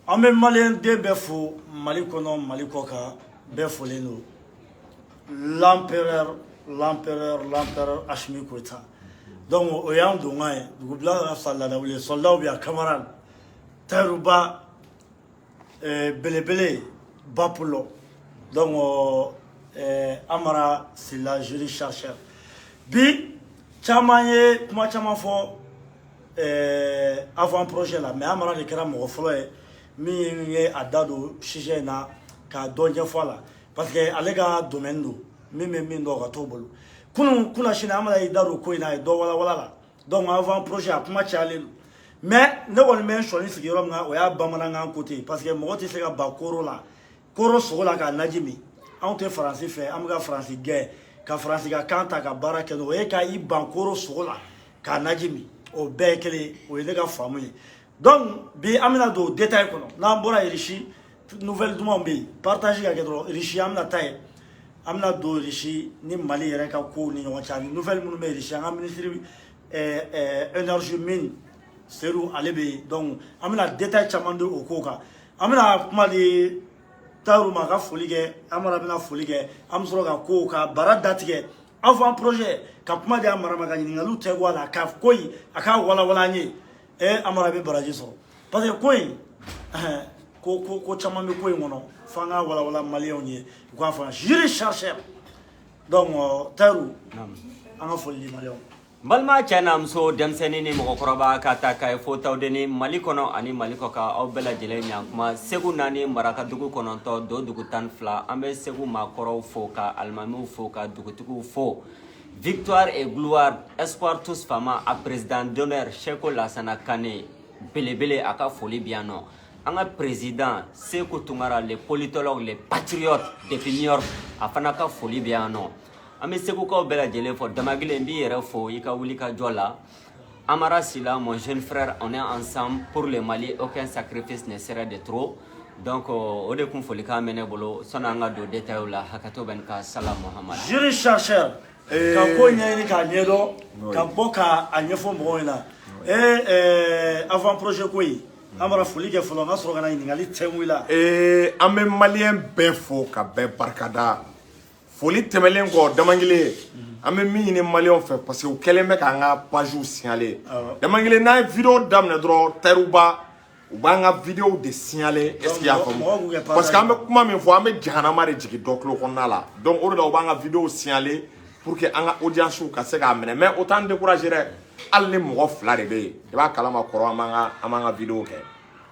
An bɛ maliyɛn den bɛɛ fo Mali kɔnɔ, Mali kɔ kan, bɛɛ folen don. L'empereur, l'empereur, l'empereur Assimi Goïta. Donc o y'an donkan ye. Dugubila ka fisa laadawuli ye. Soldat bɛ yan, camarade Tayiruba belebele Bapulo. Donc Amara Sila, jury chercheur, bi caman ye kuma caman fɔ avant projet la, mais Amara de kɛra mɔgɔ fɔlɔ ye min ye a da don sujet in na k'a dɔn ɲɛfɔ a la, parce que ale ka domaine don, min bɛ min dɔn o ka t'o bolo. Kunun kunna sini, Amara y'i da don ko in na, a ye dɔ walawala la. Donc avant projet a kuma cayalen don, mais ne kɔni bɛ n sɔnni sigi yɔrɔ min na, o y'a bamanankan côté, parce que mɔgɔ tɛ se ka ban koro la, koro sogo la k'a naji min. Anw tɛ Faransi fɛ, an bɛ ka Faransi gɛn, ka Faransi ka kan ta ka baara kɛ n'o o ye, ka i ban koro sogo la k'a naji min, o bɛɛ ye kelen ye. O ye ne ka faamu ye. Donc bi an bɛna don détail kɔnɔ. N'an bɔra Russie, nouvelle dumanw bɛ yen, partage ka kɛ dɔrɔn. Russie, an bɛna taa yen, an bɛna don Russie ni Mali yɛrɛ ka kow ni ɲɔgɔn cɛ, ani nouvelle minnu bɛ Russie. An ka ministre énergie mine Seydou, ale bɛ yen. Donc an bɛna détail caman di o kow kan. An bɛna kuma di Tayiru ma, a ka foli kɛ. Amara bɛna foli kɛ, an bɛ sɔrɔ ka kow ka bara datigɛ avant projet, ka kuma di Amara ma, ka ɲininkaliw tɛgu a la, ka ko in a k'a walawala an ye. Amara bɛ baraji sɔrɔ, parce que ko in ko caman bɛ ko in kɔnɔ, f'an k'a walawala maliyɛnw ye, u k'a faamu. Jury chercheur, donc Tayiru, an ka foli di maliyɛnw. N balima cɛ n'a muso, denmisɛnnin ni mɔgɔkɔrɔba, ka ta ka fo Tawudeni, Mali kɔnɔ ani Mali kɔ kan, aw bɛɛ lajɛlen ɲankuma. Segu naani, Marakadugu 9, do dugu 12. An bɛ Segu maakɔrɔw fo, ka alimamiw fo, ka dugutigiw fo. Victoire et gloire, espoir tous fama, a président d'honneur Seko Lasana Kane belebele, a ka foli bi yan nɔ. An ka président Seku Tunkara, le politologue, le patriote depuis New York, a fana ka foli bi yan nɔ. An bɛ segukaw bɛɛ lajɛlen fɔ. Damakelen, n b'i yɛrɛ fo i ka wuli ka jɔ la. Amara Sila, mon jeune frère, on est ensemble pour le Mali, aucun sacrifice ne serait de trop. Donc o de kun folikan bɛ ne bolo. Sɔnni an ka don détail la, hakɛto bɛ n ka salam Muhammad. Jury chercheur, ka ko ɲɛɲini k'a ɲɛdɔn, ka bɔ k'a ɲɛfɔ mɔgɔw ɲɛna. Avant projet ko in, Amara, foli kɛ fɔlɔ, n ka sɔrɔ ka na ɲininkali tɛngu i la. An bɛ maliyɛn bɛɛ fo ka bɛɛ barikada. Foli tɛmɛlen kɔ, Damakelen, an bɛ min ɲini maliyɛnw fɛ, parce que u kɛlen bɛ k'an ka pagew signaler. Damakelen, n'an ye vidéo daminɛ dɔrɔn, Tayiruba, u b'an ka vidéo de signaler. Est ce que i y'a faamu? Mɔgɔw k'u kɛ Parce que an bɛ kuma min fɔ, an bɛ jahanama de jigin dɔ tulo kɔnɔna la. Donc o de la u b'an ka vidéo signaler pour que an ka audience ka se k'a minɛ. Mais o t'an décourager dɛ. Hali ni mɔgɔ 2 de bɛ yen, i b'a kalama kɔrɔ, an b'an ka vidéo kɛ.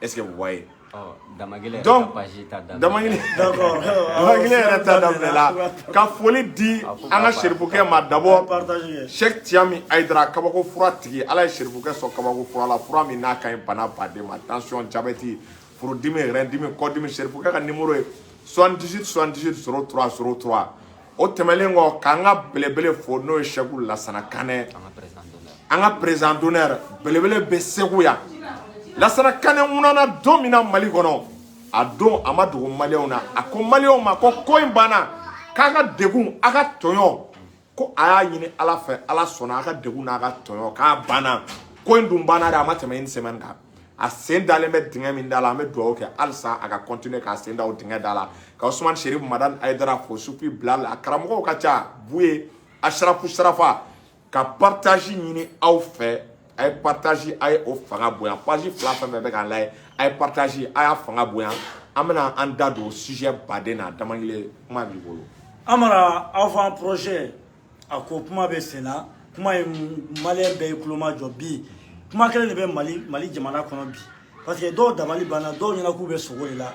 Est ce que vous voyez? Ɔ, Damakelen yɛrɛ Donc ka page ta daminɛ. Damakelen, D'accord. Damakelen yɛrɛ ta daminɛ la, ka foli di an ka serifukɛ ma d'abord. Partage kɛ. Cheikh Tiami Aydara, kabako fura tigi. Ala ye serifukɛ sɔn kabako fura la, fura min n'a ka ɲi bana baden ma: tension, diabète, furudimi, rein dimi, kɔdimi. Serifukɛ ka numéro ye 78 78 03 03. O tɛmɛnen kɔ, k'an ka belebele fo, n'o ye Sɛku Lasana Kanɛ. An ka président d'honneur. An ka président d'honneur belebele bɛ Segu yan. Lasana Kanɛ ŋunana don min na Mali kɔnɔ, a don a ma dogo maliyɛnw na. A ko maliyɛnw ma ko ko in banna, k'a ka degun, a ka tɔɲɔ, ko a y'a ɲini Ala fɛ, Ala sɔnna, a ka degun n'a ka tɔɲɔ k'a banna. Ko in dun banna dɛ, a ma tɛmɛ une semaine kan. A sen dalen bɛ dingɛ min da la, an bɛ dugawu kɛ halisa a ka continuer k'a sen da o dingɛ da la. Ka Usumani Sherif Madani Ayidara fo, Sufi Bilal, a karamɔgɔw ka ca, Buye Asarafu Sarafa. Ka partage ɲini aw fɛ, a ye partage, a ye o fanga bonya. Page fila fɛn fɛn bɛ k'an lajɛ, a ye partage, a y'a fanga bonya. An bɛna an da don sujet baden na. Damakelen, kuma b'i bolo. Amara, avant projet a ko kuma bɛ sen na. Kuma in, maliyɛn bɛɛ ye kuloma jɔ bi. Kuma kelen de bɛ Mali jamana kɔnɔ bi, parce que dɔw dabali banna, dɔw ɲɛna k'u bɛ sogo de la,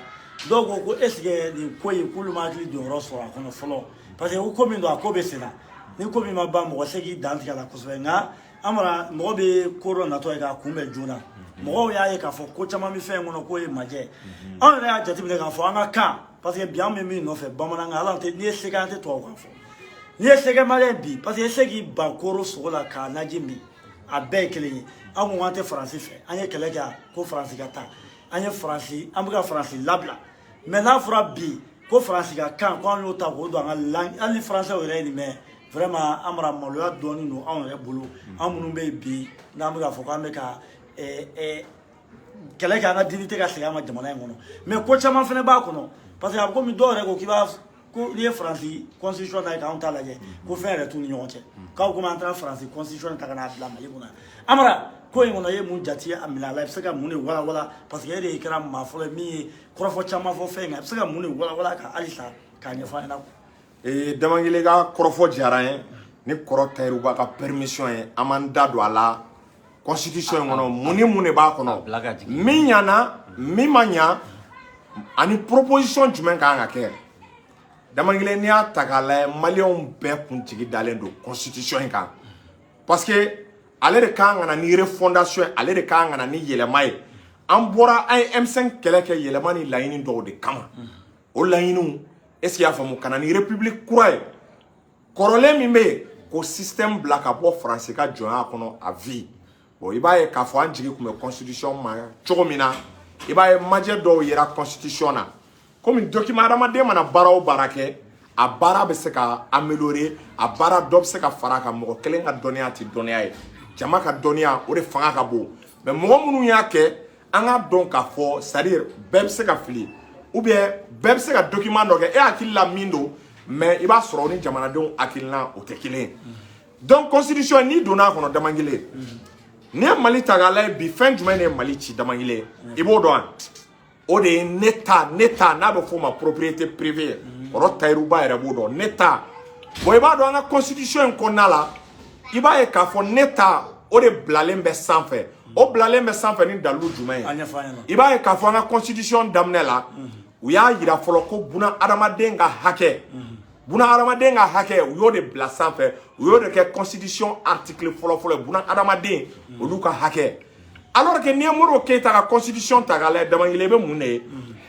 dɔw ko ko est ce que nin ko in, k'olu ma hakili jɔyɔrɔ sɔrɔ a kɔnɔ fɔlɔ, parce que ko min don, a ko bɛ sen na. Ni ko min ma ban, mɔgɔ se k'i dan tigɛ a la kosɛbɛ. Nka Amara, mɔgɔ bɛ ko dɔ natɔ ye k'a kunbɛn joona. Mɔgɔw y'a ye k'a fɔ ko caman bɛ fɛn in kɔnɔ k'o ye majɛ. Anw yɛrɛ y'a jateminɛ k'a fɔ an ka kan, parce que bi an bɛ min nɔfɛ, bamanankan, hali an tɛ. N'i ye se kɛ, an tɛ tubabukan fɔ. N'i ye sɛgɛ maliyɛn bi, parce que i se k'i ban koro sogo la k'a naji min, a bɛɛ ye kelen ye. An ko k'an tɛ Faransi fɛ, an ye kɛlɛ kɛ ko Faransi ka taa, an ye Faransi, an bɛ ka Faransi labila. Mais n'a fɔra bi ko Faransi ka kan, ko an y'o ta k'o don an ka langue, hali ni français yɛrɛ ye nin mɛn, vraiment Amara, maloya dɔɔnin don anw yɛrɛ bolo. An minnu bɛ yen bi, n'an bɛ k'a fɔ k'an bɛ ka Kɛlɛ kɛ an ka dignité ka segin an ma jamana in kɔnɔ. Mais ko caman fana b'a kɔnɔ, parce que a bɛ komi dɔw yɛrɛ ko k'i b'a ko n'i ye Faransi constitution ta k'anw ta lajɛ, ko fɛn yɛrɛ t'u ni ɲɔgɔn cɛ, k'aw komi an taara Faransi constitution ta ka n'a bila Mali kɔnɔ. Amara, ko in kɔnɔ, i ye mun jate a minɛ a la? I bɛ se ka mun de walawala? Parce que e de kɛra maa fɔlɔ ye min ye kɔrɔfɔ caman fɔ fɛn in kan. I bɛ se ka mun de walawala ka halisa k'a ɲɛfɔ an ɲɛna? Ee, Damangele ka kɔrɔfɔ diyara n ye. Ni kɔrɔ Tayiruba ka permission ye, an b'an da don a la. Constitution in kɔnɔ, mun ni mun de b'a kɔnɔ, bila ka jigin. Min ɲana, min ma ɲa, ani proposition jumɛn kan ka kɛ? Damangele, n'i y'a ta k'a lajɛ, maliyɛnw bɛɛ kun jigi dalen don constitution in kan, parce que ale de kan ka na ni refondation ye, ale de kan ka na ni yɛlɛma ye. An bɔra, an ye M5 kɛlɛ kɛ yɛlɛma ni laɲini dɔw de kama. O laɲiniw, est ce que i y'a faamu, ka na ni république kura ye, kɔrɔlen min bɛ yen ko système bila ka bɔ Faransi ka jɔnya kɔnɔ à vie. Bon, i b'a ye k'a fɔ an jigi tun bɛ constitution ma cogo min na, i b'a ye majɛ dɔw yera constitution na. Komi document, hadamaden mana baara o baara kɛ, a baara bɛ se ka améliorer, a baara dɔ bɛ se ka fara a kan. Mɔgɔ kelen ka dɔnniya tɛ dɔnniya ye, jama ka dɔnniya o de fanga ka bon. Mais mɔgɔ minnu y'a kɛ, an k'a dɔn k'a fɔ, c'est à dire bɛɛ bɛ se ka fili, ou bien bɛɛ bɛ se ka document dɔ kɛ e hakili la min don, mais i b'a sɔrɔ o ni jamanadenw hakilina o tɛ kelen ye. Donc constitution, n'i donna a kɔnɔ, Damangele, n'i ye Mali ta k'a lajɛ bi, fɛn jumɛn de ye Mali ci, Damangele? I b'o dɔn wa? O de ye ne ta, ne ta, n'a bɛ f'o ma propriété privée. Kɔrɔ Tayiruba yɛrɛ b'o dɔn, ne ta. Bon, i b'a dɔn, an ka constitution in kɔnɔna la, i b'a ye k'a fɔ ne ta, o de bilalen bɛ sanfɛ. O bilalen bɛ sanfɛ ni dalilu jumɛn ye? A ɲɛfɔ an ɲɛna. I b'a ye k'a fɔ an ka constitution daminɛ la, u y'a yira fɔlɔ ko buna adamaden ka hakɛ, buna adamaden ka hakɛ, u y'o de bila sanfɛ, u y'o de kɛ constitution article fɔlɔ-fɔlɔ ye, buna adamaden olu ka hakɛ. Alors que n'i ye Modibo Keyita ka constitution ta k'a lajɛ, Damangele, i bɛ mun de ye?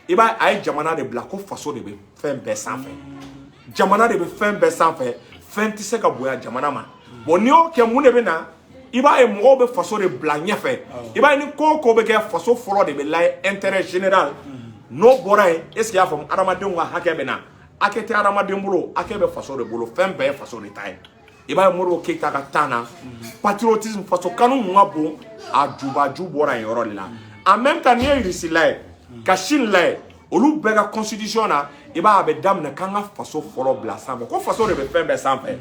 I b'a ye, a ye jamana de bila ko faso de bɛ fɛn bɛɛ sanfɛ, jamana de bɛ fɛn bɛɛ sanfɛ, fɛn tɛ se ka bonya jamana ma. Bon, n'i y'o kɛ, mun de bɛ na? I b'a ye, mɔgɔw bɛ faso de bila ɲɛfɛ. I b'a ye, ni ko o ko bɛ kɛ, faso fɔlɔ de bɛ lajɛ, intérêt général. N'o bɔra yen, est ce que i y'a faamu, adamadenw ka hakɛ bɛ na. Hakɛ tɛ adamaden bolo, hakɛ bɛ faso de bolo, fɛn bɛɛ ye faso de ta ye. I b'a ye, Modibo Keyita ka temps na, patriotisme, faso kanu mun ka bon, a jubaju bɔra yen yɔrɔ de la. En même temps, n'i ye Russie lajɛ ka Chine lajɛ, olu bɛɛ ka constitution na, i b'a ye, a bɛ daminɛ k'an ka faso fɔlɔ bila sanfɛ, ko faso de bɛ fɛn bɛɛ sanfɛ.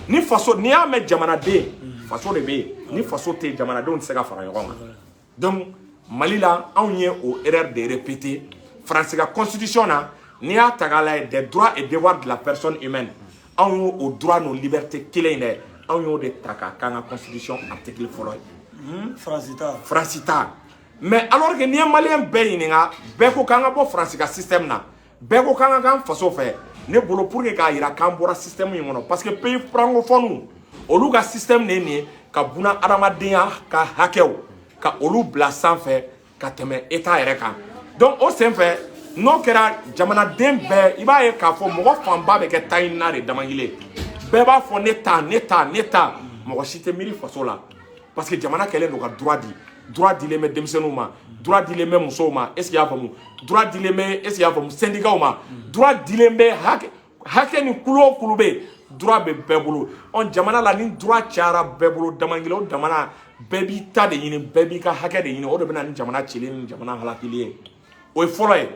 Ni faso, n'i y'a mɛn jamanaden, faso de bɛ yen. Ni faso tɛ yen, jamanadenw tɛ se ka fara ɲɔgɔn kan. Donc Mali la, anw ye o erreur de répéter Faransi ka constitution na. N'i y'a ta k'a lajɛ, des droits et devoirs de la personne humaine, anw y'o o droit n'o liberté kelen in dɛ, anw y'o de ta k'a k'an ka constitution article fɔlɔ ye. Faransi ta. Faransi ta. Mais alors que n'i ye maliyɛn bɛɛ ɲininka, bɛɛ ko k'an ka bɔ Faransi ka système na, bɛɛ ko k'an ka k'an faso fɛ. Ne bolo, pour que k'a yira k'an bɔra système in kɔnɔ, parce que pays francophone olu ka système de ye nin ye, ka buna adamadenya ka hakɛw ka olu bila sanfɛ ka tɛmɛ état yɛrɛ kan. Donc o senfɛ, n'o kɛra, jamanaden bɛɛ, i b'a ye k'a fɔ mɔgɔ fanba bɛ kɛ taɲinina de. Damangile, bɛɛ b'a fɔ ne ta, ne ta, ne ta, mɔgɔ si tɛ miiri faso la, parce que jamana kɛlen don ka droit di. Droit dilen bɛ denmisɛnninw ma, droit dilen bɛ musow ma, est ce que i y'a faamu, droit dilen bɛ, est ce que i y'a faamu, syndicats ma, droit dilen bɛ hakɛ hakɛ ni kulu o kulu bɛ yen, droit bɛ bɛɛ bolo. Ɔ, jamana la, ni droit cayara bɛɛ bolo, Damangile, o jamana, bɛɛ b'i ta de ɲini, bɛɛ b'i ka hakɛ de ɲini. O de bɛ na ni jamana cili ni jamana halakili ye. O ye fɔlɔ ye.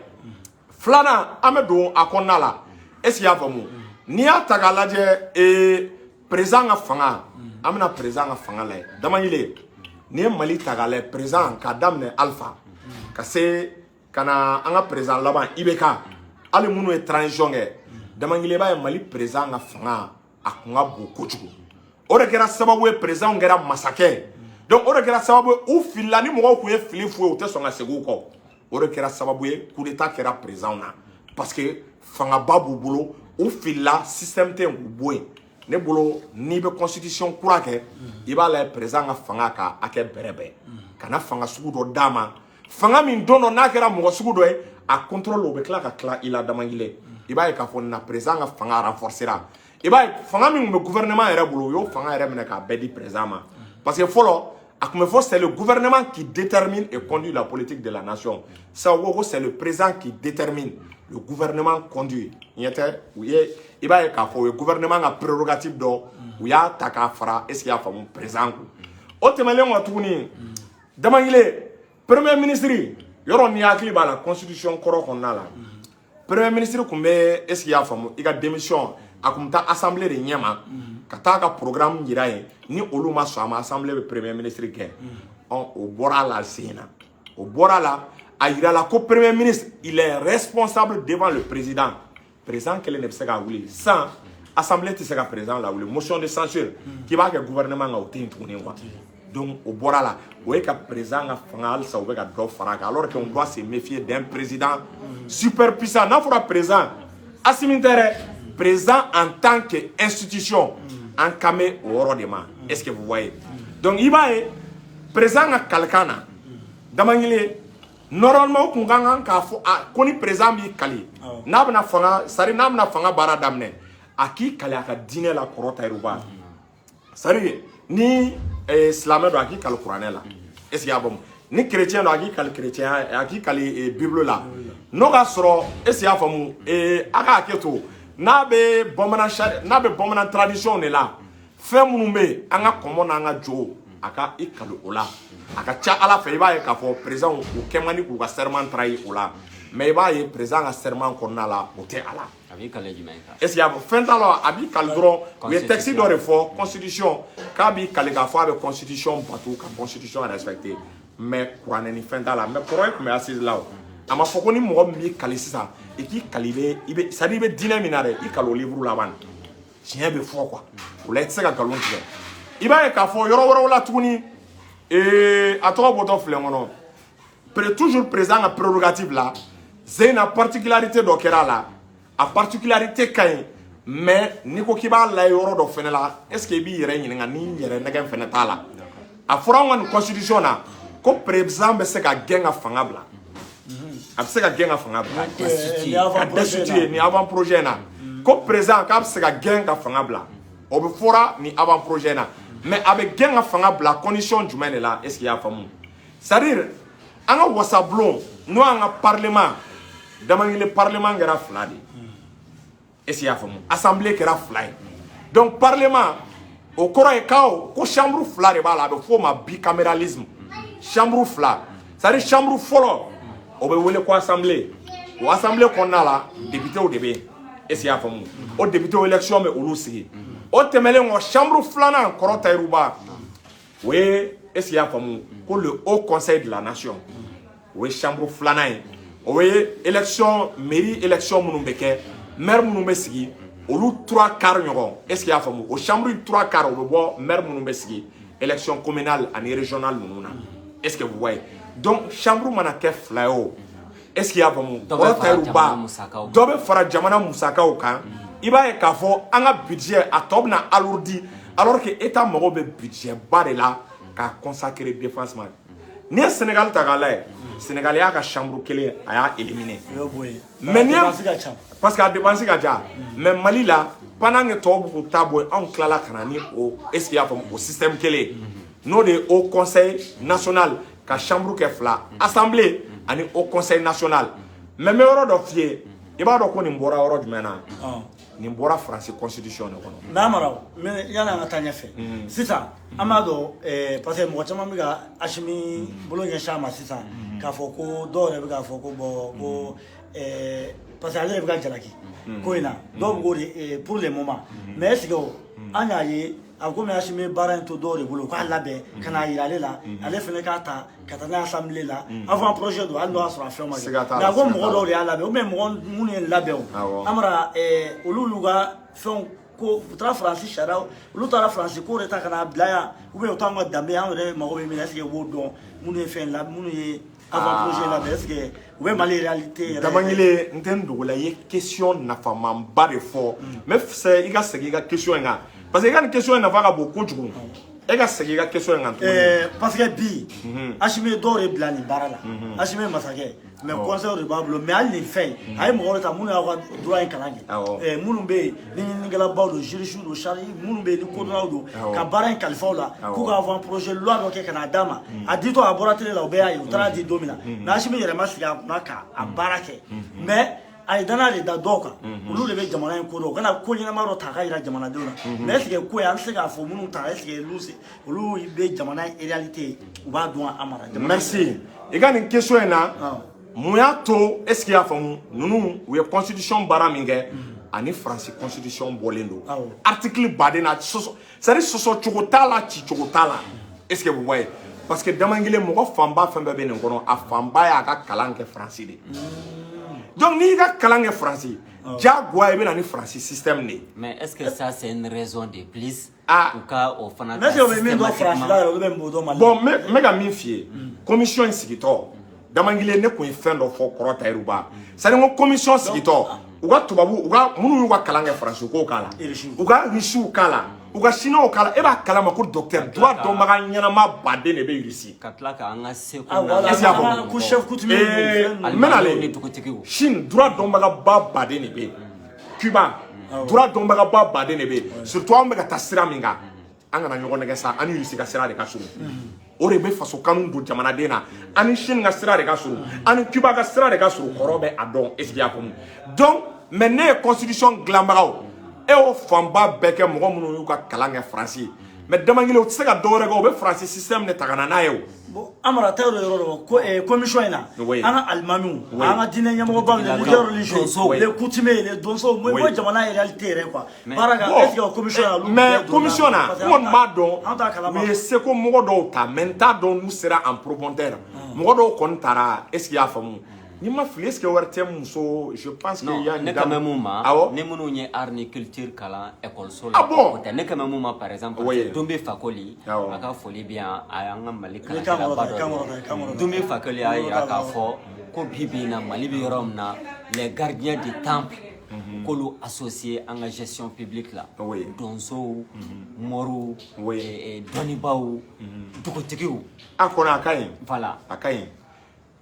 Filanan, an bɛ don a kɔnɔna la, est ce que i y'a faamu, n'i y'a ta k'a lajɛ, président ka fanga, an bɛna président ka fanga lajɛ. Damangile, n'i ye Mali ta k'a lajɛ, président k'a daminɛ Alpha ka se ka na an ka président laban IBK, hali minnu ye transition kɛ, Damangile, i b'a ye, Mali président ka fanga a kun ka bon kojugu. O de kɛra sababu ye président kɛra masakɛ. Donc o de kɛra sababu ye u filila. Ni mɔgɔw tun ye fili f'u ye, u tɛ sɔn ka segin u kɔ. O de kɛra sababu ye coup d'état kɛra président na, parce que fangaba b'u bolo, u filila, système tɛ yen k'u bɔ yen. Ne bolo, n'i bɛ constitution kura kɛ, i b'a lajɛ président ka fanga ka hakɛ bɛrɛbɛn, kana fanga sugu dɔ d'a ma, fanga min don dɔ n'a kɛra mɔgɔ sugu dɔ ye, a contrôle o bɛ tila ka tila i la. Damangile, i b'a ye k'a fɔ na président ka fanga renforcera. I b'a ye, fanga min tun bɛ gouvernement yɛrɛ bolo, u y'o fanga yɛrɛ minɛ k'a bɛɛ di président ma, parce que fɔlɔ a tun bɛ fɔ c'est le gouvernement qui détermine et conduit la politique de la nation. Ça ko ko c'est le président qui détermine, le gouvernement conduit. Ɲɛ tɛ u ye, i b'a ye k'a fɔ u ye gouvernement ka prérogative dɔ, u y'a ta k'a fara, est ce que i y'a faamu, président kun. O tɛmɛnen kɔ tuguni, Damangile, Premier ministre, yɔrɔ ni hakili b'a la, constitution kɔrɔ kɔnɔna la, premier ministre tun bɛ, est ce que i y'a faamu, i ka démission, a tun bɛ taa assemblée de ɲɛma ka taa ka programme yira yen. Ni olu ma sɔn a ma, assemblée bɛ premier ministre gɛn. Ɔ, o bɔra a la sen na, o bɔra a la. A yira la ko premier ministre, il est responsable devant le président. Président kelen de bɛ se k'a wuli sisan, assemblée tɛ se ka président lawuli. Motion de censure k'i b'a kɛ gouvernement kan, o tɛ yen tuguni quoi. Donc o bɔra la, o ye ka président ka fanga halisa, u bɛ ka dɔ fara a kan, alors qu'on doit se méfier d'un président super puissant. N'a fɔra président, Assimi tɛ dɛ, président en tant que institution, an kan bɛ o yɔrɔ de ma. Est ce que vous voyez? Donc i b'a ye, président ka kalikan na, Damangile, normalement o kun ka kan k'a fɔ a ko ni président b'i kali, n'a bɛna fanga, c'est à dire n'a bɛna fanga baara daminɛ, a k'i kali a ka diinɛ la. Kɔrɔ Tayiruba, c'est à dire ni silamɛ don, a k'i kali kuranɛ la. Est ce que i y'a faamu? Ni chrétien don, a k'i kali chrétien, a k'i kali bible la. N'o ka sɔrɔ, est ce que i y'a faamu, a ka hakɛ to, n'a bɛ bamanan sari, n'a bɛ bamanan tradition de la, fɛn minnu bɛ yen, an ka kɔmɔ n'an ka jo, a ka i kali o la. A ka ca Ala fɛ, i b'a ye k'a fɔ président o kɛ man di k'u ka serment trahir o la. Mais i b'a ye, président ka serment kɔnɔna la, o tɛ a la. A b'i kale jumɛn kan? Est ce que y'a fɔ fɛn t'a la, a b'i kali dɔrɔn. U ye texte dɔ de fɔ, constitution, k'a b'i kali k'a fɔ a bɛ constitution bato, ka constitution respecter, mais kuranɛ ni fɛn t'a la. Mais kɔrɔ ye tun bɛ assise la, o a ma fɔ ko ni mɔgɔ min b'i kali sisan, i k'i kali, i bɛ c'est à dire i bɛ diinɛ min na dɛ, i kali o livre laban, tiɲɛ bɛ fɔ quoi. O la i tɛ se ka nkalon tigɛ. I b'a ye k'a fɔ yɔrɔ wɛrɛw la tuguni, a tɔgɔ bɔtɔ filɛ n kɔnɔ, toujours président ka prérogative la, Zeyina, particularité dɔ kɛra a la. A particularité ka ɲi, mais n'i ko k'i b'a layɛ yɔrɔ dɔ fɛnɛ la, est ce que i b'i yɛrɛ ɲininka ni yɛrɛ nɛgɛ fɛnɛ t'a la? A fɔra anw ka nin constitution na ko président bɛ se ka gɛn ka fanga bila, a bɛ se ka gɛn ka fanga bila. Ka destituer. Ni avant projet na, ko président k'a bɛ se ka gɛn ka fanga bila, o bɛ fɔra ni avant projet na. Mais a bɛ gɛn ka fanga bila condition jumɛn de la? Est ce que i y'a faamu? C'est à dire an ka wasabulon, n'o y'an ka parlement, Damangile, parlement kɛra fila de ye. Est ce que i y'a faamu? Assemblée kɛra fila ye. Donc parlement, o kɔrɔ ye k'aw ko chambre fila de b'a la. A bɛ f'o ma bicaméralisme, chambre fila. C'est à dire chambre fɔlɔ, o bɛ wele ko assemblée. O assemblée kɔnɔna la, députéw de bɛ yen. Est ce que i y'a faamu? O députéw, élection bɛ olu sigi. O tɛmɛnen kɔ, chambre filanan, kɔrɔ Tayiruba, o ye, est ce que i y'a faamu, ko le haut conseil de la nation, o ye chambre filanan ye. O ye élection, mairie élection minnu bɛ kɛ, maire minnu bɛ sigi, olu trois quarts ɲɔgɔn, est ce que i y'a faamu, o chambre trois quarts, o bɛ bɔ maire minnu bɛ sigi élection communale ani régionale ninnu na. Est ce que vous voyez? Donc chambre mana kɛ fila ye o, est ce que i y'a faamu, kɔrɔ Tayiruba, dɔ bɛ fara jamana musakaw kan. I b'a ye k'a fɔ an ka budget a tɔ bɛna alourdi, alors que état mago bɛ budget ba de la k'a consacrer défense ma. N'i ye Sénégal ta k'a lajɛ, Sénégal y'a ka chambre kelen, a y'a éliminer. Mais n'i ye, parce que a dépense ka ca. Mais Mali la, pendant que tɔw b'u k'u ta bɔ yen, anw tilala ka na ni o, est ce que i y'a faamu, o système kelen, n'o de ye haut conseil national, ka chambre kɛ fila, assemblée ani haut conseil national. Mais n bɛ yɔrɔ dɔ f'i ye, i b'a dɔn ko nin bɔra yɔrɔ jumɛn na? Nin bɔra Faransi constitution de kɔnɔ. Mais Amara, mais yanni an ka taa ɲɛfɛ sisan, an b'a dɔn, parce que mɔgɔ caman bɛ ka Asimi bolo ɲɛsin a ma sisan, k'a fɔ ko dɔw yɛrɛ bɛ k'a fɔ ko bon, ko parce que ale de bɛ ka jalaki ko in na, dɔw bɛ k'o de pour le moment. Mais est ce que an y'a ye a komi Asimi ye baara in to dɔw de bolo, u k'a labɛn ka n'a yira ale la, ale fana k'a ta ka taa n'a ye assemblée la, avant projet don, hali n'o y'a sɔrɔ a fɛn ma kɛ, mais a ko mɔgɔ dɔw de y'a labɛn, ou bien mɔgɔ minnu ye labɛn, o Amara, olu y'u ka fɛnw ko u taara Faransi sariya, olu taara Faransi ko de ta ka n'a bila yan, ou bien u t'anw ka danbe, an yɛrɛ mago bɛ min na, est ce que u b'o dɔn, minnu ye fɛn la, minnu ye avant projet labɛn, est ce que u bɛ Mali réalité yɛrɛ? Damangile, n tɛ n dogo la, i ye question nafamanba de fɔ. N bɛ fɛ i ka segin i ka question in kan, parce que i ka nin question in nafa ka bon kojugu. E ka segin i ka question in kan tuguni. Parce que bi, Asimi ye dɔw de bila nin baara la. Asimi ye masakɛ, mais conseil de b'a bolo. Mais hali nin fɛn in, a ye mɔgɔw de ta minnu y'aw ka droit in kalan kɛ, minnu bɛ yen ni ɲininikɛlabaw don, juriste don, sari minnu bɛ yen ni kodɔnnaw don, ka baara in kalifa u la, k'u ka avant projet loi dɔ kɛ ka n'a d'a ma. A ditɔ, a bɔra télé la, o bɛɛ y'a ye, u taara di don min na. Mais Asimi yɛrɛ ma sigi a kunna k'a baara kɛ, mais A ye danaya de da dɔw kan, olu de bɛ jamana in ko dɔn, u kana ko ɲɛnama dɔ ta k'a jira jamanadenw na. Mais est ce que ko ye, an tɛ se k'a fɔ minnu ta, est ce que olu bɛ jamana in réalité ye, u b'a dɔn a mara jamana? Merci, i ka nin question in na. Ah. Mun y'a to, est ce que i y'a faamu, ninnu u ye constitution baara min kɛ, ani Faransi constitution bɔlen don article baden na, sɔsɔ, c'est à dire sɔsɔ cogo t'a la, ci cogo t'a la. Est ce que vous voyez? Parce que Damangile, mɔgɔ fanba fɛn bɛɛ bɛ nin kɔnɔ, a fanba y'a ka kalan kɛ Faransi de. Donc n'i y'i ka kalan kɛ Faransi, diyagoya i bɛ na ni Faransi système de ye. Mais est-ce que ça, c'est une raison de plus? Ah. U ka o fana Mais est ce que o bɛ min dɔn Faransi la yɛrɛ, olu bɛ mun dɔn Mali la? Bon, n bɛ ka min f'i ye, commission in sigitɔ, Damangile, ne kun ye fɛn dɔ fɔ kɔrɔ Tayiruba, c'est à dire n ko commission sigitɔ, u ka tubabu, u ka minnu y'u ka kalan kɛ Faransi k'o k'a la, Irisiw. u ka Rusiw k'a la, u ka Chinois k'a la. E b'a kalama ko docteur droit dɔnbaga ɲɛnama baden de bɛ Russie. Ka tila k'an ka seko Ah, voilà. Est-ce qu'il y a faamu? Ko chef coutumier. N bɛ Alimamiw ni nalen dugutigiw. Chine, droit dɔnbagaba baden de bɛ yen. Cuba, droit dɔnbagaba baden de bɛ yen. Surtout anw bɛ ka taa sira min kan, an kana ɲɔgɔn nɛgɛ sa, an ni Russie ka sira de ka surun, o de bɛ faso kanu don jamanaden na. An ni Chine ka sira de ka surun, an ni Cuba ka sira de ka surun. Kɔrɔ bɛ a dɔn, est ce que i y'a faamu? Donc mais ne ye constitution dilanbagaw, e y'o fanba bɛɛ kɛ mɔgɔ minnu y'u ka kalan kɛ Faransi. Mais Damangile, u tɛ se ka dɔwɛrɛ kɛ, u bɛ Faransi système de ta ka na n'a ye o. Bon, Amara, ta yɔrɔ dɔ ko commission in na, an ka alimamiw, an ka diinɛ ɲɛmɔgɔbaw, les leaders religieux, Donsow. les coutumiers, les donsow, mo jamana réalité yɛrɛ quoi, baara ka, Bon, est ce que commission in na, olu mais bɛɛ donna? commission na, Parce que n kɔni b'a dɔn, an t'a kalama. U ye seko mɔgɔ dɔw ta, mais n t'a dɔn n'u sera en profondeur. Mɔgɔ dɔw kɔni taara, est ce que i y'a faamu? N'i ma fili, est ce que wɛrɛ tɛ muso, je pense que Non, y a une ne dame. kan bɛ mun ma, Awɔ. ne minnu ye art ni culture kalan ekɔliso la, Ah bon? o tɛ. Ne kan bɛ mun ma, par exemple, Dunbi Fakoli, a ka foli bɛ yan, a y'an ka Mali I kan kalankɛlaba kɔrɔta, i kan kɔrɔta, i kan dɔ ye. kɔrɔta. Dunbi Fakoli y'a yira k'a fɔ ko bi bi in na, Mali bɛ yɔrɔ min na, les gardiens du temple, k'olu associé an ka gestion publique la, donsow, moriw, dɔnnibaaw, dugutigiw. A kɔni a ka ɲi. Voilà. A ka ɲi.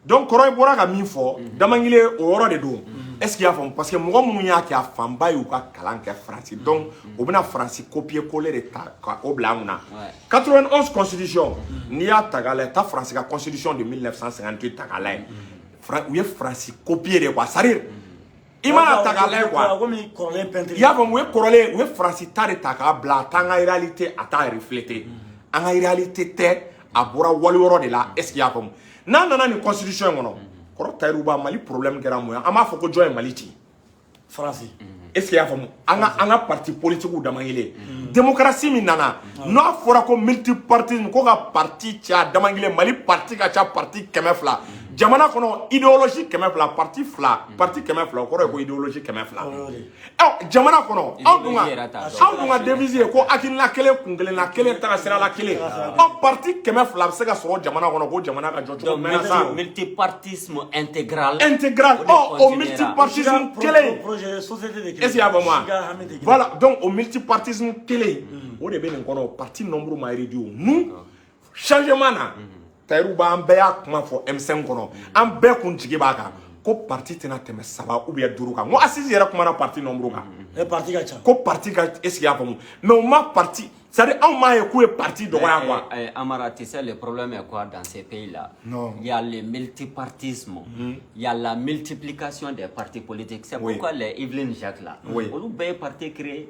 Donc kɔrɔ, i bɔra ka min fɔ, Damangile, o yɔrɔ de don. Est ce que i y'a faamu? Parce que mɔgɔ minnu y'a kɛ, a fanba y'u ka kalan kɛ Faransi. Donc u bɛna Faransi copier coller de ta ka o bila an kunna. 91 constitution, n'i y'a ta k'a lajɛ, taa Faransi ka constitution de 1958 ta k'a lajɛ. U ye Faransi copier de quoi, c'est à dire i mana ta k'a lajɛ quoi. Komi kɔrɔlen peinture. I y'a faamu, u ye kɔrɔlen, u ye Faransi ta de ta k'a bila, a t'an ka réalité, a t'a refléter. An ka réalité tɛ, a bɔra waliyɔrɔ de la. Est ce que i y'a faamu? N'a nana nin constitution in kɔnɔ, kɔrɔ Tayiruba, Mali problème kɛra mun ye? An b'a fɔ ko jɔn ye Mali ci? Faransi. Est ce que i y'a faamu? An ka parti politique dama kelen, démocratie min nana, n'a fɔra ko multipartisme, ko ka parti caya, dama kelen, Mali parti ka ca, parti 200 jamana kɔnɔ, idéologie 200, parti fila, parti 200, o kɔrɔ ye ko idéologie 200. O y'o de ye. Ɔ, jamana kɔnɔ, anw dun ka Idéologie yɛrɛ t'a dɔn. anw dun ka devise ye ko hakilina kelen, kun kelenna kelen, taga sira la kelen. Ɔ, parti 200 bɛ se ka sɔrɔ jamana kɔnɔ, ko jamana ka jɔ cogo Donc mɛnna sa. Multipartisme intégral. Intégral. O de Ɔ, o continuera. multipartisme kelen. Projet société de kelen. Est-ce qu'il y a vraiment? Si ka hami tɛ kelen. Voilà, donc au multipartisme kelen, o de bɛ nin kɔnɔ, parti nombre ma réduit. Nous, changement na, Tayiru b'an bɛɛ y'a kuma fɔ M5 kɔnɔ, an bɛɛ kun jigi b'a kan ko parti tɛna tɛmɛ saba ou bien duuru kan. N ko assise yɛrɛ kumana parti nombre kan. Ne parti ka ca. Ko parti ka, est-ce qu'il y a faamu? Mais o ma parti, c'est-à-dire anw m'a ye k'u ye parti dɔgɔya quoi. Amara, tu sais, le problème est quoi dans ces pays-là? Non. Il y a le multipartisme, il y a la multiplication des partis politiques. C'est pourquoi les Yveline Jacques là, olu bɛɛ ye parti créé.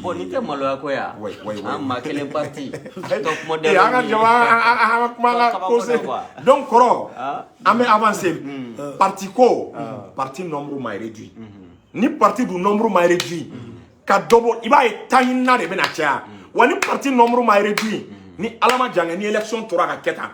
Bon, ni tɛ maloya ko ya. Oui. An maa kelen parti. Top modèle. Eh, an ka jama, an ka kuma an ka Kabako conseil. dɔ quoi. Donc kɔrɔ, Ah. an bɛ avancer. Parti ko, parti nombre ma réduit. Ni parti du nombre ma réduit, ka dɔ bɔ, i b'a ye taɲinina de bɛna caya. Wa ni parti nombre ma réduit, ni Ala ma jan kɛ, ni élection tora ka kɛ tan.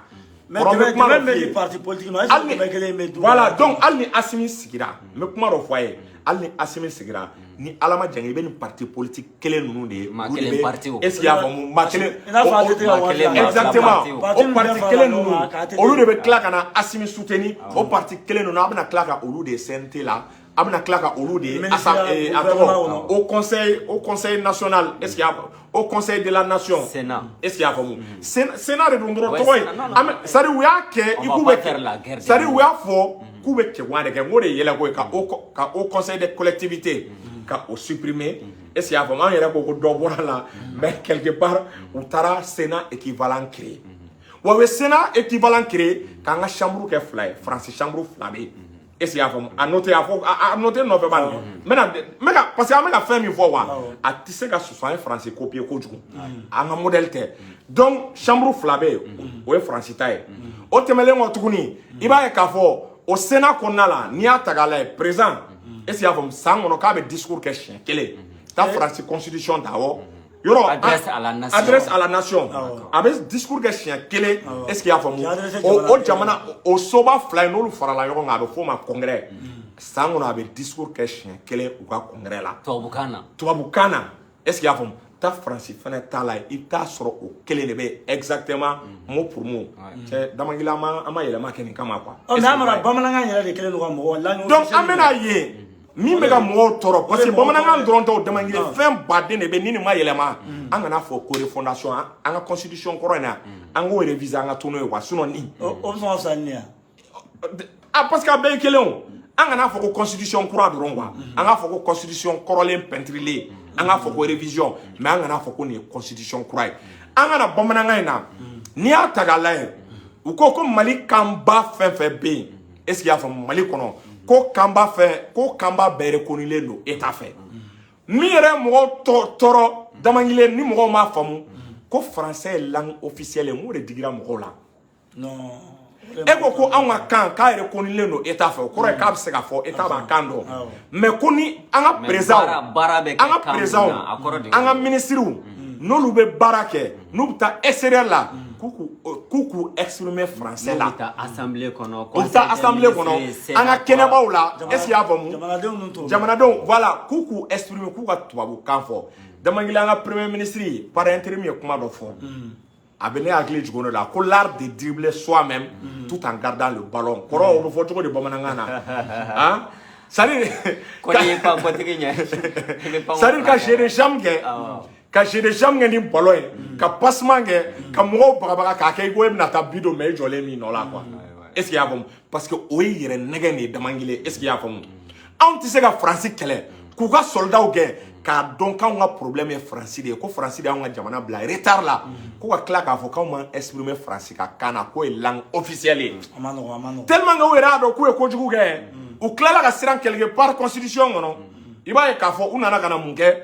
Mais Kɔrɔ, n bɛ dɛmɛ kuma dɔ dɛmɛ bɛ f'i di ye. parti politique ma, est ce Hali que ni dɛmɛ kelen bɛ d'u ma? Voilà, donc hali ni Asimi sigira, n bɛ kuma dɔ fɔ a ye, hali ni Asimi sigira, ni Ala ma jan kɛ, i bɛ nin parti politique kelen ninnu de ye. Maa Olu de kelen bɛ- parti o. Est ce que i y'a faamu? Maa kelen. I n'a fɔ ATT ka maa waati kelen, la. maa fila Exactement. parti o. Parti O min parti bɛɛ farala kelen ɲɔgɔn ninnu, kan, ka ATT. olu de bɛ tila ka na Asimi soutenir. O parti kelen ninnu, a bɛna tila ka olu de ye CNT la, a bɛna tila ka olu de ye Ministère, a gouvernement tɔgɔ kɔnɔ. au conseil national, est ce qu'il y a au conseil de la nation? Sénat. Est ce qu'il y a faamu? Sénat de don dɔrɔn Ouais, tɔgɔ ye. Sénat, non, non. An bɛ, c'est à dire u y'a kɛ On i va k'u pas bɛ faire la guerre des c'est à dire u noms. y'a fɔ k'u bɛ cɛguwan de kɛ, n k'o de ye yɛlɛko ye, ka au conseil des collectivités ka o supprimer. Est ce qu'il y a faamu? An yɛrɛ ko ko dɔ bɔra la, mais quelque part u taara Sénat équivalent créer. Wa u ye Sénat équivalent créer k'an ka chambre kɛ fila ye. Faransi chambre fila bɛ yen. Est-ce que i y'a faamu? A noté, a fɔ a noté nɔfɛ bani. N bɛna n bɛ ka, parce que an bɛ ka fɛn min fɔ wa, a tɛ se ka sɔsɔ. An ye Faransi copier kojugu, an ka modèle tɛ. Donc chambre fila bɛ yen, o ye Faransi ta ye. O tɛmɛnen kɔ tuguni, i b'a ye k'a fɔ o Sénat kɔnɔna la, n'i y'a ta k'a lajɛ, président, est ce que i y'a faamu, san kɔnɔ k'a bɛ discours kɛ siɲɛ kelen. Taa Faransi constitution ta, awɔ, yɔrɔ Adresse à la nation. Adresse à la nation, a bɛ discours kɛ siɲɛ kelen. Est ce que i y'a faamu? K'i adressé O jamana. Jamana o soba fila in, n'olu farala ɲɔgɔn kan, a bɛ f'o ma congrès. San kɔnɔ, a bɛ discours kɛ siɲɛ kelen u ka congrès la. Tubabukan na. Tubabukan na. Est ce que i y'a faamu? Taa Faransi fɛnɛ ta la, i bɛ taa sɔrɔ o kelen de bɛ yen, exactement, mot pour mot. Cɛ Damangila, an ma yɛlɛma kɛ nin kama quoi. Ɔ, mais Amara, bamanankan yɛrɛ de kɛlen don ka mɔgɔ la. Donc an bɛna ye min bɛ ka mɔgɔw tɔɔrɔ, parce que bamanankan dɔrɔn tɛ o. Damangile, fɛn baden de bɛ ni nin ma yɛlɛma. An kana fɔ ko refondation, an ka constitution kɔrɔ in na, an k'o réviser, an ka to n'o ye quoi. Sinon nin O bɛ sɔn ka fisaya ni nin ye. Ah, parce que a bɛɛ ye kelen o. An kana fɔ ko constitution kura dɔrɔn quoi, an k'a fɔ ko constitution kɔrɔlen pɛntirilen, an k'a fɔ ko révision, mais an kana fɔ ko nin ye constitution kura ye. An kana bamanankan in na, n'i y'a ta k'a lajɛ, u ko ko Mali kanba fɛn fɛn bɛ yen, est ce que i y'a faamu, Mali kɔnɔ, ko kanba fɛn, ko kanba bɛɛ reconnulen don état fɛ. Min yɛrɛ ye mɔgɔw tɔɔrɔ Damangile, ni mɔgɔw m'a faamu, ko français ye langue officielle ye, mun de digira mɔgɔw la? Non. E ko ko anw ka kan k'a reconnulen don état fɛ, o kɔrɔ ye k'a bɛ se ka fɔ état b'a kan dɔn. Mais ko ni an ka Mais président, baara bɛ kɛ an ka kan mun président, na, a kɔrɔ de an ka ministres, n'olu bɛ baara kɛ, n'u bɛ taa extérieur la, k'u exprimer français N'u la. bɛ taa assemblée kɔnɔ. U bɛ taa assemblée kɔnɔ, an ka kɛnɛbaw la, est ce que i y'a faamu? Jamanadenw ninnu t'o. Jamanadenw, voilà, k'u k'u exprimer, k'u ka tubabukan fɔ. Damangile, an ka premier ministre par intérim ye kuma dɔ fɔ, a bɛ ne hakili jigin o de la, ko l'art de dribbler soi-même tout en gardant le ballon. Kɔrɔ, o bɛ fɔ cogo di bamanankan na? Han, c'est à dire Ko n'i ye pan kɔtigi ɲɛ, i bɛ pan. c'est à dire ka jeu de jambe kɛ, ka jeu de jambe kɛ ni ballon ye, ka passement kɛ, ka mɔgɔw bagabaga, k'a kɛ i ko e bɛna taa but don, mais i jɔlen min nɔ la quoi. Est ce que i y'a faamu? Parce que o ye yɛrɛ nɛgɛ de ye. Damangile, est ce que i y'a faamu, anw tɛ se ka Faransi kɛlɛ k'u ka soldats gɛn, k'a dɔn k'anw ka problème ye Faransi de ye, ko Faransi de y'anw ka jamana bila retard la, ko ka tila k'a fɔ k'anw m'an exprimer Faransi ka kan na, k'o ye langue officielle ye. A ma nɔgɔn, a ma nɔgɔn. Tellement que u yɛrɛ y'a dɔn k'u ye kojugu kɛ, u tilala ka siran quelque part constitution kɔnɔ. I b'a ye k'a fɔ u nana ka na mun kɛ?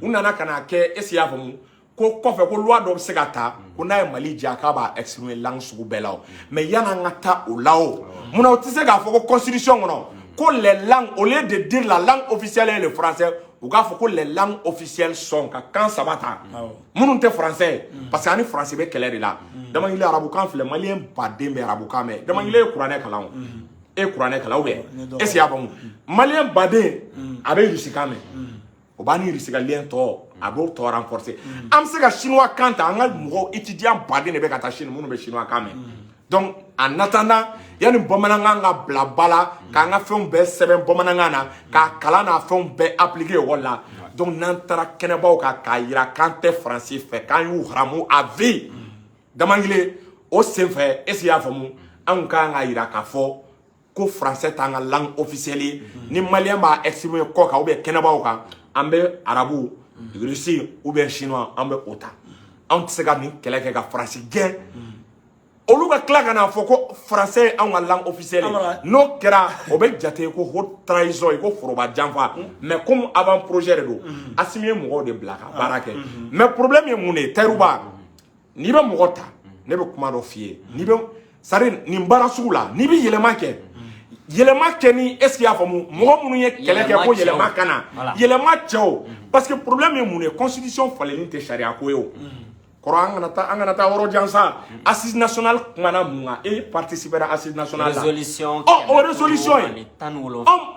U nana ka na kɛ, est ce que i y'a faamu, ko kɔfɛ ko loi dɔ bɛ se ka ta ko n'a ye Mali diya, k'a b'a exprimer langue sugu bɛɛ la. O mais yan'an ka taa o la, o munna u tɛ se k'a fɔ ko constitution kɔnɔ ko les langues, au lieu de dire la langue officielle est le français, u k'a fɔ ko les langues officielles sont, ka kan saba ta minnu tɛ français ye? Parce que ani français bɛ kɛlɛ de la. Damangile, arabukan filɛ, maliyɛn baden bɛ arabukan mɛn. Damangile ye kuranɛ kalan, o e ye kuranɛ kalan ou bien? Est ce que i y'a faamu, maliyɛn baden a bɛ rusikan mɛn, o b'a ni Rusi ka lien tɔ, a b'o tɔ renforcer. An bɛ se ka chinois kan ta, an ka mɔgɔw étudiant baden de bɛ ka taa Chine, minnu bɛ chinois kan mɛn. Donc en attendant, yanni bamanankan ka bila ba la, k'an ka fɛnw bɛɛ sɛbɛn bamanankan na, k'a kalan n'a fɛnw bɛɛ appliquer école la, donc n'an taara kɛnɛbaw kan k'a yira k'an tɛ Faransi fɛ, k'an y'u haramu à vie. Damangile, o senfɛ, est ce que i y'a faamu, anw kan ka yira k'a fɔ ko français t'an ka langue officielle ye. Ni maliyɛn b'a exprimer kɔ kan ou bien kɛnɛbaw kan, an bɛ arabu, russe ou bien chinois, an bɛ o ta. Anw tɛ se ka nin kɛlɛ kɛ ka Faransi gɛn, olu ka tila ka n'a fɔ ko français ye anw ka langue officielle ye. N'o kɛra, o bɛ jate ko haute trahison ye, ko foroba janfa. Mais comme avant projet de don, Assimi ye mɔgɔw de bila ka baara kɛ. Mais problème ye mun de ye? Tayiruba, n'i bɛ mɔgɔ ta, ne bɛ kuma dɔ f'i ye, n'i bɛ, c'est à dire nin baara sugu la, n'i bɛ yɛlɛma kɛ, yɛlɛma kɛ ni, est ce que i y'a faamu, mɔgɔ minnu ye kɛlɛ kɛ ko yɛlɛma ka na, yɛlɛma cɛw. Parce que problème ye mun ye? Constitution falenni tɛ sariya ko ye. O kɔrɔ, an kana taa yɔrɔ jan sa. Assise nationale kumana mun kan? E participera assise nationale la. Résolution. Ɔ, o résolution ye,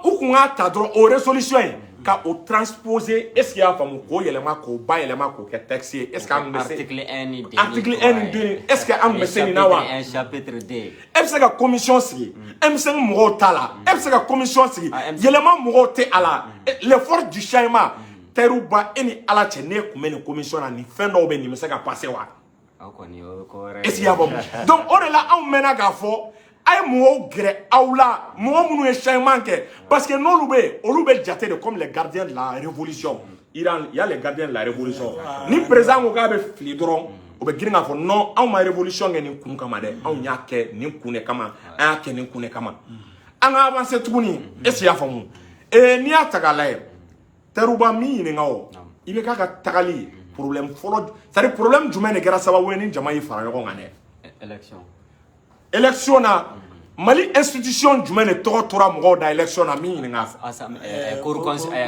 u kun k'a ta dɔrɔn, o résolution ye, ka o transposer, est ce que i y'a faamu, k'o yɛlɛma, k'o bayɛlɛma, k'o kɛ texte ye. Est ce que an kun bɛ se? Article 1 ni 2. Article 1 ni 2, est ce que an kun bɛ se nin na wa? 1 chapitre 2. E bɛ se ka commission sigi, M5 mɔgɔw t'a la. E bɛ se ka commission sigi, yɛlɛma mɔgɔw tɛ a la, les forces du changement. Tayiruba, e ni Ala cɛ, ne kun bɛ nin commission na, nin fɛn dɔw bɛ nin bɛ se ka passer wa? Est ce que i y'a faamu? Donc o de la, anw mɛnna k'a fɔ a ye mɔgɔw gɛrɛ aw la, mɔgɔ minnu ye changement kɛ, parce que n'olu bɛ yen, olu bɛ jate de comme les gardiens de la révolution. Iran, il y a les gardiens de la révolution. Ni président ko k'a bɛ fili dɔrɔn, o bɛ girin k'a fɔ non, anw ma révolution kɛ nin kun kama dɛ, anw y'a kɛ nin kun de kama, an y'a kɛ nin kun de kama. An ka avancer tuguni. Est ce que i y'a faamu? Ee, n'i y'a ta k'a lajɛ, Tayiruba min ɲininka, o i bɛ k'a ka tagali problème fɔlɔ, c'est à dire problème jumɛn de kɛra sababu ye ni jama y'i fara ɲɔgɔn kan dɛ? Élection. Élection na, Mali institution jumɛn de tɔgɔ tora mɔgɔw da élection na? Min ɲininka. Cour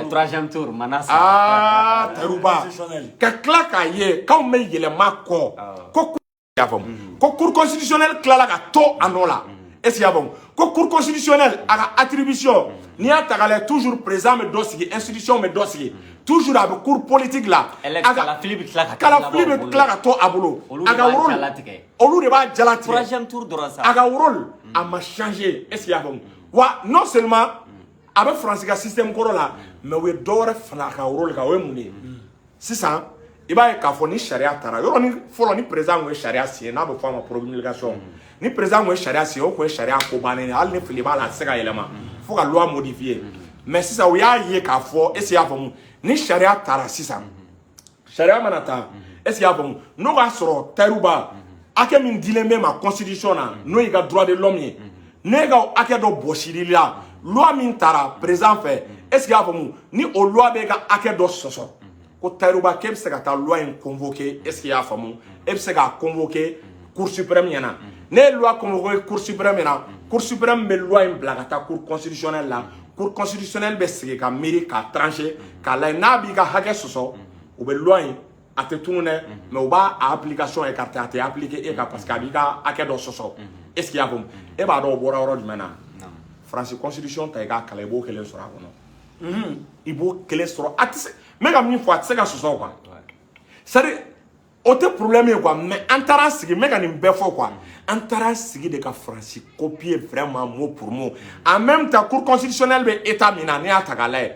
troisième tour Manassa. Aa, Tayiruba. Constitutionnel. Ka tila k'a ye k'anw bɛ yɛlɛma kɔ ko y'a faamu ko Cour constitutionnelle tilala ka to a nɔ la. Est ce que i y'a faamu ko Cour constitutionnelle, a ka attribution, n'i y'a ta k'a lajɛ, toujours président bɛ dɔ sigi, institution bɛ dɔ sigi, toujours a bɛ cour politique la. A ka Kalafili bɛ tila ka kalafili bɛ tila ka to a bolo. Olu de A ka b'a rôle jalatigɛ. Olu de b'a jalatigɛ. Troisième tour dɔrɔn sa. A ka rôle a ma changé. Est ce que i y'a faamu wa? Non seulement a bɛ Faransi ka système kɔrɔ la, mais u ye dɔ wɛrɛ fana a ka rôle kan. O ye mun de ye? Sisan i b'a ye k'a fɔ ni sariya taara yɔrɔ ni fɔlɔ, ni président kun ye sariya signé, n'a bɛ fɔ a ma promulgation, ni président kun ye sariya signé, o kun ye sariya ko bannen ye. Hali ni fili b'a la, a tɛ se ka yɛlɛma fo ka loi modifier. Mais sisan u y'a ye k'a fɔ, est ce que i y'a faamu, ni sariya taara sisan, sariya mana ta, est ce que i y'a faamu, n'o b'a sɔrɔ Tayiruba, hakɛ min dilen bɛ ma constitution na, n'o y'i ka droit de l'homme ye, n'e ka o hakɛ dɔ bɔsili la, loi min taara président fɛ, est ce que i y'a faamu, ni o loi bɛ ka hakɛ dɔ sɔsɔ, ko Tayiruba, k'e bɛ se ka taa loi in convoquer. Est ce que i y'a faamu? E bɛ se k'a convoquer Cour suprême ɲɛna. Ne ye loi convoquer Cour suprême ɲɛna, Cour suprême bɛ loi in bila ka taa Cour constitutionnelle la. Cour constitutionnelle bɛ sigi ka miiri, k'a trancher, k'a lajɛ n'a b'i ka hakɛ sɔsɔ. U bɛ loi in, a tɛ tunun dɛ, mais u b'a a application écarter, a tɛ appliquer e kan parce que a b'i ka hakɛ dɔ sɔsɔ. Est ce que i y'a faamu? E b'a dɔn o bɔra yɔrɔ jumɛn na? Faransi constitution ta, i k'a kalan, i b'o kelen sɔrɔ a kɔnɔ. I b'o kelen sɔrɔ. A tɛ se, n bɛ ka min fɔ, a tɛ se ka sɔsɔ quoi. C'est à dire o tɛ problème ye quoi. Mais an taara sigi, n bɛ ka nin bɛɛ fɔ quoi, an taara sigi de ka Faransi copier vraiment mot pour mot. En même temps, Cour constitutionnelle bɛ état min na, n'i y'a ta k'a lajɛ,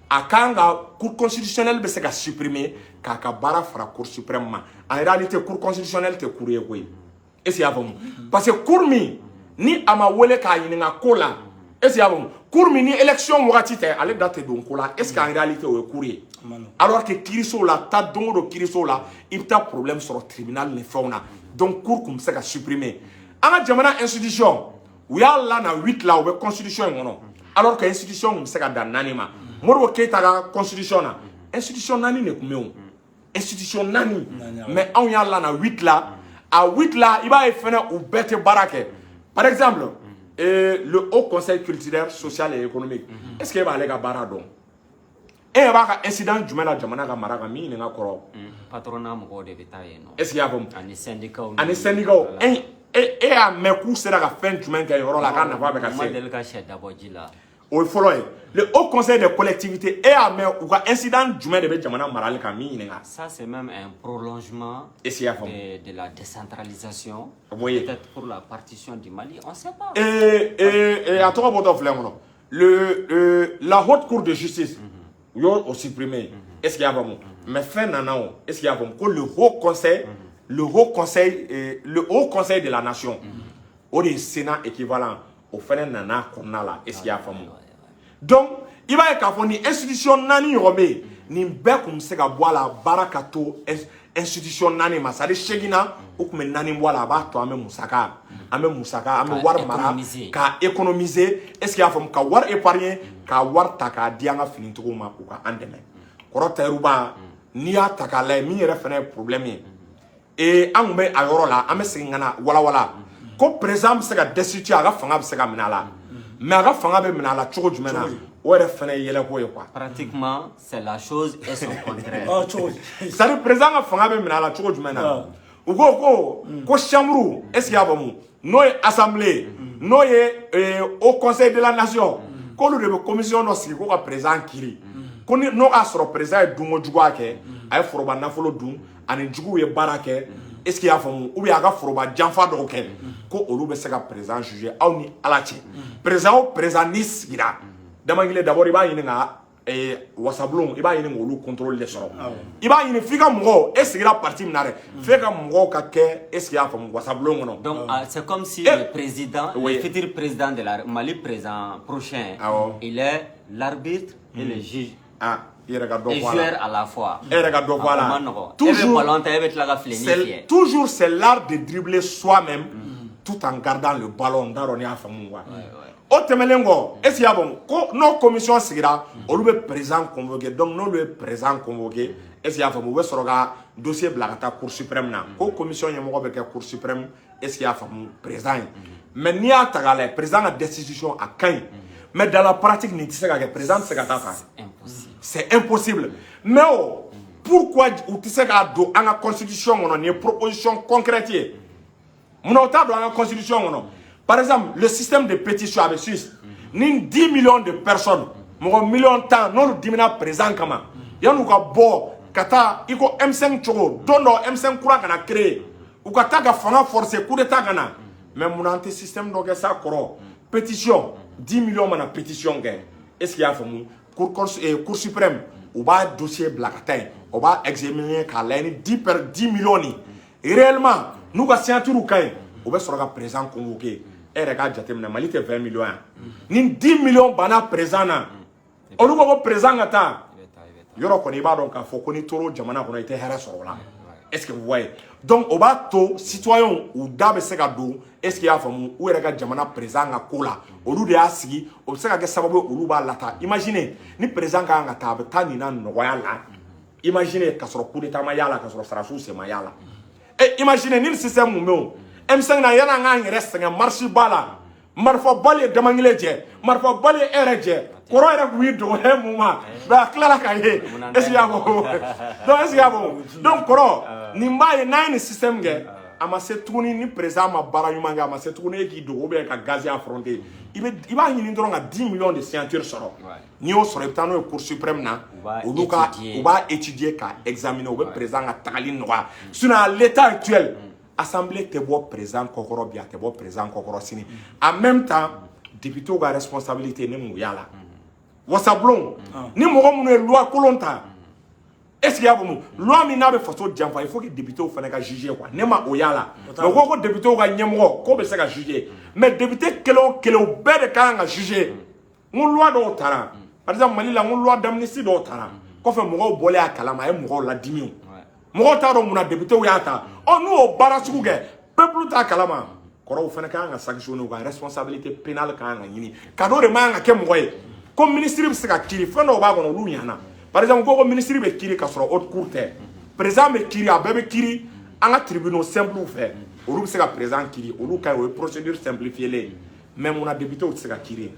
a kan ka Cour constitutionnelle bɛ se ka supprimer k'a ka baara fara Cour suprême ma. En réalité, Cour constitutionnelle tɛ cour ye koyi. Est ce que i y'a faamu? Parce que cour min ni a ma wele k'a ɲininka ko la, est ce que i y'a faamu, cour min ni élection wagati tɛ, ale da tɛ don ko la, est ce que en réalité o ye cour ye? Alors que kiirisow la, taa don o don kiirisow la, i bɛ taa problème sɔrɔ tribunal ni fɛnw na. Donc cour kun bɛ se ka supprimer. An ka jamana institution, u y'a lana 8 la, u bɛ constitution in kɔnɔ, alors que institution kun bɛ se ka dan naani ma. Modibo Keyita ka constitution na, institution naani de tun bɛ yen o, institution naani. Mais anw y'a lana 8 la. A 8 la, i b'a ye fɛnɛ, u bɛɛ tɛ baara kɛ. Par exemple, le Haut Conseil culturel, social et économique, est ce que e b'ale ka baara dɔn? E ɲɛ b'a ka incident jumɛn la jamana ka mara kan? Min ɲininka kɔrɔ. Patronat mɔgɔw de bɛ taa yen nɔ. Est ce que i y'a faamu? Ani syndicat. Ani syndicat. E y'a mɛn k'u sera ka fɛn jumɛn kɛ yɔrɔ la k'a nafa bɛ ka Ma se? deli ka sɛ dabɔ ji la. O ye fɔlɔ ye. Le Haut Conseil des collectivités, e y'a mɛn u ka incident jumɛn de bɛ jamana marali kan? Min ɲininka. Ça, c'est même un prolongement Est-ce qu'il y a faamu? de la décentralisation. Oui. Peut-être pour la partition du Mali, on ne sait pas. Et a tɔgɔ bɔtɔ filɛ n kɔnɔ, le la Haute Cour de justice, u y'o o supprimer. Est ce qu'il y a faamu? Mais fɛn nana o, est ce qu'il y a faamu ko le Haut Conseil de la nation, o de ye Sénat équivalent, o fɛnɛ nana kɔnɔna la. Est ce qu'il y a faamu? Donc i b'a ye k'a fɔ ni institution naani ɲɔgɔn bɛ yen, nin bɛɛ kun bɛ se ka bɔ a la, baara ka to institution naani ma. C'est à dire seegin na, o tun bɛ naani bɔ a la. A b'a to an bɛ musaka, an bɛ Ka wari mara, économiser. ka économiser. Est ce que i y'a faamu? Ka wari épargner, ka wari ta k'a di an ka finitigiw ma, u ka an dɛmɛ. Kɔrɔ Tayiruba, n'i y'a ta k'a lajɛ, min yɛrɛ fana ye problème ye, ee, an kun bɛ a yɔrɔ la, an bɛ segin ka na walawala ko président bɛ se ka destituer, a ka fanga bɛ se ka minɛ a la. Mais a ka fanga bɛ minɛ a la cogo jumɛn na? O yɛrɛ fana ye yɛlɛko ye quoi. Pratiquement, c'est la chose et son contraire. Ɔ, cogo di? C'est à dire président ka fanga bɛ minɛ a la cogo jumɛn na? U ko chambre, est ce que i y'a faamu, n'o ye assemblée ye, n'o ye Haut Conseil de la nation, k'olu de bɛ commission dɔ sigi ko ka président kiiri, ko ni n'o y'a sɔrɔ président ye dunko juguya kɛ, a ye foroba nafolo dun, ani juguw ye baara kɛ, est ce que i y'a faamu, ou bien a ka foroba janfa dɔw kɛ, ko olu bɛ se ka président juger. Aw ni Ala cɛ, président o président n'i sigira damakile, d'abord i b'a ɲini ka wasabulon, i b'a ɲini k'olu contrôle de sɔrɔ. I b'a ɲini f'i ka mɔgɔw, e sigira parti min na dɛ, f'e ka mɔgɔw ka kɛ, est ce que i y'a faamu, wasabulon kɔnɔ. Donc, ah, c'est comme si le président, le futur président de la Mali, président prochain, Ah ouais. il est l'arbitre et le juge Ah, i yɛrɛ ka dɔ et fɔ a la. joueur à la fois. E yɛrɛ ka dɔ fɔ a la. O ma nɔgɔn. E bɛ Toujours. ballon ta, e bɛ tila ka filenni fiyɛ. Toujours c'est l'art de dribbler soi-même tout en gardant le ballon. N t'a dɔn n'i y'a faamu quoi. O tɛmɛnen kɔ, est ce que y'a faamu ko n'o commission sigira, olu bɛ président convoqué. Donc n'olu ye président convoqué, est ce que y'a faamu, u bɛ sɔrɔ ka dossier bila ka taa Cour suprême na, ko commission ɲɛmɔgɔ bɛ kɛ Cour suprême, est ce que y'a faamu, président ye. Mais n'i y'a ta k'a lajɛ, président ka destitution a ka ɲi, mais dans la pratique, nin tɛ se ka kɛ. Président tɛ se ka taa ta. Impossible. C'est impossible. Mais o, pourquoi u tɛ se k'a don an ka constitution kɔnɔ? Nin ye proposition concrète ye. Munna u t'a don an ka constitution kɔnɔ? Par exemple, le système de pétition a bɛ Suisse. Ni 10 millions de personnes, mɔgɔ miliyɔn 10, n'olu dimina président kama, yan'u ka bɔ ka taa i ko M5 cogo don dɔ, M5 kura kana créer, u ka taa ka fanga forcer, coup d'état ka na. Mais munna an tɛ système dɔ kɛ sa kɔrɔ? Pétition, 10 millions mana pétition kɛ, est ce que i y'a faamu, cour suprême, u b'a dossier bila ka taa yen, o b'a examiner k'a lajɛ ni 10 per 10 millions ni réellement n'u ka signature ka ɲi, u bɛ sɔrɔ ka président convoquer. E yɛrɛ k'a jateminɛ, Mali tɛ 20 millions yan. Ni 10 millions banna président na, olu ko ko président ka taa. I bɛ taa, i bɛ taa. Yɔrɔ kɔni, i b'a dɔn k'a fɔ ko n'i tor'o jamana kɔnɔ, i tɛ hɛrɛ sɔrɔ o la. Est ce que vous voyez? Donc o b'a to citoyens u da bɛ se ka don, est ce que i y'a faamu, u yɛrɛ ka jamana président ka ko la. Olu de y'a sigi, o bɛ se ka kɛ sababu ye olu b'a lata. Imaginez, ni président ka kan ka taa, a bɛ taa nin na nɔgɔya la. Imaginez ka sɔrɔ coup d'état ma y'a la, ka sɔrɔ sarasiw sen ma y'a la. E imaginez ni système mun bɛ o M5 na, yan'an k'an yɛrɛ sɛgɛn marche ba la, marifa bali ye damankelen jɛ, marifa bali ye e yɛrɛ jɛ, kɔrɔ yɛrɛ kun y'i dogo e mun ma, mais a tilala ka ye. Est ce que i y'a faamu? Donc est ce que i y'a faamu? Donc kɔrɔ, nin b'a ye, n'an ye nin système kɛ, a ma se tuguni ni président ma baara ɲuman kɛ, a ma se tuguni e k'i dogo ou bien ka gaz affronter. I bɛ, i b'a ɲini dɔrɔn ka 10 millions de signatures sɔrɔ. N'i y'o sɔrɔ, i bɛ taa n'o ye Cour suprême na. U b'a Olu ka étudier. U b'a étudier k'a examiner, u bɛ président ka tagali nɔgɔya. Sinon, à l'état actuel, assemblée tɛ bɔ président kɔkɔrɔ bi, a tɛ bɔ président kɔkɔrɔ sini. En même temps, député ka responsabilité, ne mun y'a la wasabulon ni mɔgɔ minnu ye loi kolon ta, est ce que i y'a faamu, loi min n'a bɛ faso janfa, il faut que député fana ka juger quoi. Ne ma o y'a la. Mais ko député ka ɲɛmɔgɔ ko bɛ se ka juger, mais député kelen o kelen, o bɛɛ de ka kan ka juger. N ko loi dɔw taara, par exemple Mali la, n ko loi d'amnistie dɔw taara kɔfɛ, mɔgɔw bɔlen a kalama, a ye mɔgɔw ladimi. O mɔgɔw t'a dɔn mun na député y'a ta. Ɔ, n'u y'o baara sugu kɛ, peuple t'a kalama kɔrɔw fana ka kan ka sanctionner, u ka responsabilité pénale ka kan ka ɲini. Cadeau de man kan ka kɛ mɔgɔ ye ko ministre bɛ se ka kiiri. Fɛn dɔw b'a kɔnɔ, olu ɲana. Par exemple, ko ministre bɛ kiiri ka sɔrɔ haute cour tɛ, président bɛ kiiri, a bɛɛ bɛ kiiri an ka tribunaux simples fɛ. Olu bɛ se ka président kiiri, olu ka ɲi, o ye procédure simplifiée ye. Mais mun na député tɛ se ka kiiri?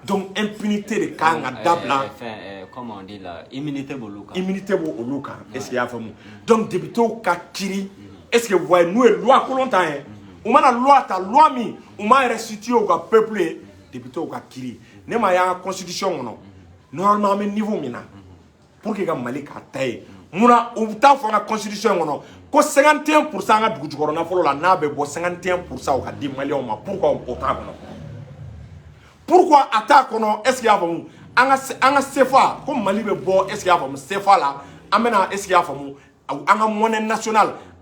Donc impunité de kan ka dabila. Fɛn, comment on dit là, immunité b'olu kan. Immunité b'o olu kan. Est ce que i y'a faamu? Donc député ka kiiri, est ce que vous voyez, n'u ye loi kolon ta ye, u mana loi ta, loi min u m'a restituer u ka peuple ye, député ka kiiri. Ne ma y'an ka constitution kɔnɔ, normalement an bɛ niveau min na pour que ka Mali k'a ta ye, munna u t'a fɔ an ka constitution kɔnɔ ko 51% an ka dugu jukɔrɔ nafolo la, n'a bɛ bɔ, 51% o ka di maliyɛnw ma? Pourquoi o t'a kɔnɔ? Pourquoi a t'a kɔnɔ? Est ce que i y'a faamu, an ka CFA, ko Mali bɛ bɔ, est ce que i y'a faamu, CFA la, an bɛna, est ce que i y'a faamu, an ka monnaie nationale.